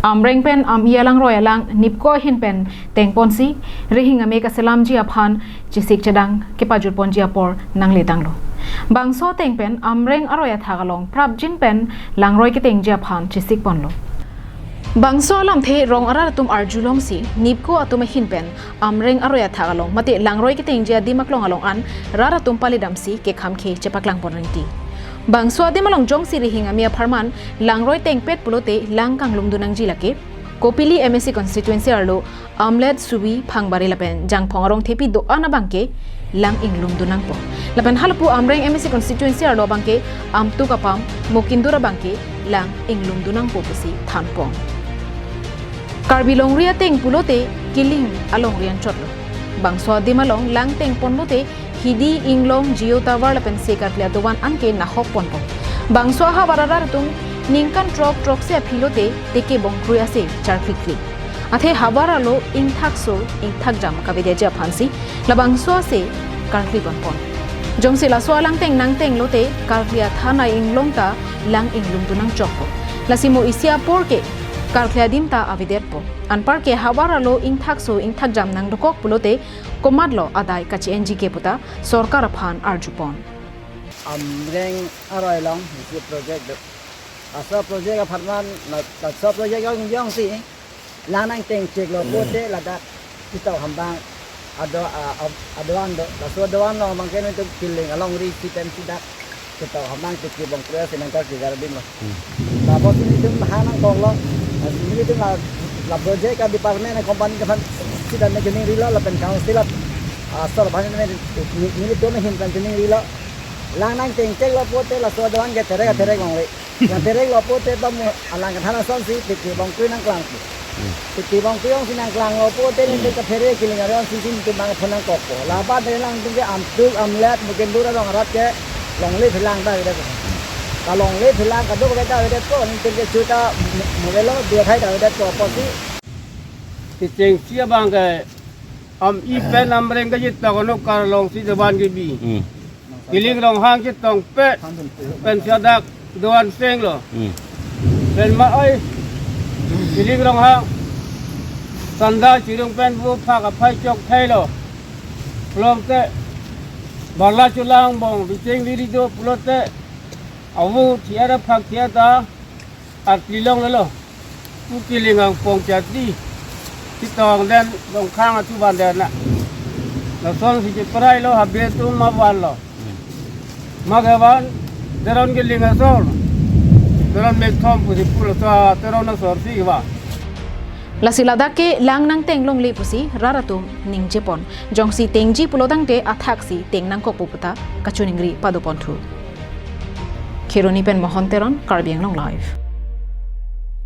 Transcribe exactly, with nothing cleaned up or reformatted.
Amreng pen Am-i alangroi alang NEEPCO ahin pen tengponsi rihing ame kaselamji aphan chesik chedang kepajutponji apor nangledanglo. Bangso ateng pen Amreng aroi athak along prapjin pen langroi ketengji aphan chesikponlo. Bangso alamthe rong arat atum arjulongsi NEEPCO atum ahin pen Amreng aroi athak along mate langroi ketengji adim aklong along an rat atum palidamsi kekhamkhe chepaklangpon ringti. Bangso adim along jongsi rihing ame apharman langroi tengpet pulote lang kanglumdun nangji lake Kopili M A C constituency arlo Amlet, Subi, Phangbari lapen Jangphong arong thepi do-an abangke lang inglumdun nangpo. Lapen halapu Amreng M A C constituency arlo abangke Amtuk Apam, Mokindur abangke lang inglumdun nangpo pusi thanpon. Karbi longri ateng pulote kiling alongri anchotlo. Bangso adim along lang tengponlote hidi, inglong, Jio tower lapen se karkli adovan anke nahokponpo. Bangso ahavar arat atum ningkan throk throksi aphi lote teke bongkrui ase charklikli. Athe havar arlo ingthakso ingthakjam kavedeji aphansi labangso ase karkliponpon. Jongsi laso alangteng nangtenglote karkli athan a-inglong ta lang inglumdun nangchokpo. Lasi mo isi apor ke karkli adim ta avedetpo. Anparke havar arlo ingthakso ingthakjam nangdokok pulote komatlo adai kachi-enji ke puta sorkar aphan arjupon. Amreng aroi along isi project do. Laso project apharman, la-, laso project jong jongsi lang nangtengcheklo pulote ladak Chetong Hambang ado, a, a, adovan do. Laso adovan along abangke nelitum kiling alongri si pen si dak Chetong Hambang teke bongkrui ase nangkarkli garden lo. Hmm. Lapusi nelitum ha nangkoklo. Lasi nelitum la, la project a-department a-company aphan sita nelitum chiningrilo lapen council a, asor aphan neli, neli, nelitum ahin pen chiningrilo. Lang nangtengcheklo pulote laso adovan ke terek a terek longle. Yang tereklo pulote bang alang kethan asonsi teke bongkrui nangklangpo. Hmm. Teke bongkrui jongsi nangklanglo pulote nelitum kaphere kiling aron si si nelitum bang phone nangkokpo. Lapen te alangtum ke Amtuk, Amlet, Mokindur arong arat ke longle phelang ta avedetpo. Kalongle phelang kadokave ta avedetpo, nelitum ke chuta mo-, mobile lo, dua thai ta avedetpo, apotsi. Kechengsi abangke Am-i pen Amreng kachetong anokar alongsi dovan kebi. Hmm. Kiling Ronghang chetongpet pen si adak dovan senglo. Hmm. Pen ma oi, Kiling Ronghang sandal chirung pen vo phak aphai chok thailo. Pulote barla chulang bong bicheng viri do pulote avo thiara phak thia ta arti longlelo. Pu kiling angpong chati. Chetong den Ronghang atu van den na. Lasonsi cheprailo, habe atum ma vanlo. Ma kevan Teron kiling asor. Teron mekthom pusi pulo sa Teron asor si kevan. Lasi ladak ke lang nangteng longle pusi rat atum ningjepon. Jongsi tengji pulotangte athaksi teng nangkokpo puta kachiningri padoponthu. Kheroni pen Mohon Teron, Karbi Anglong Live.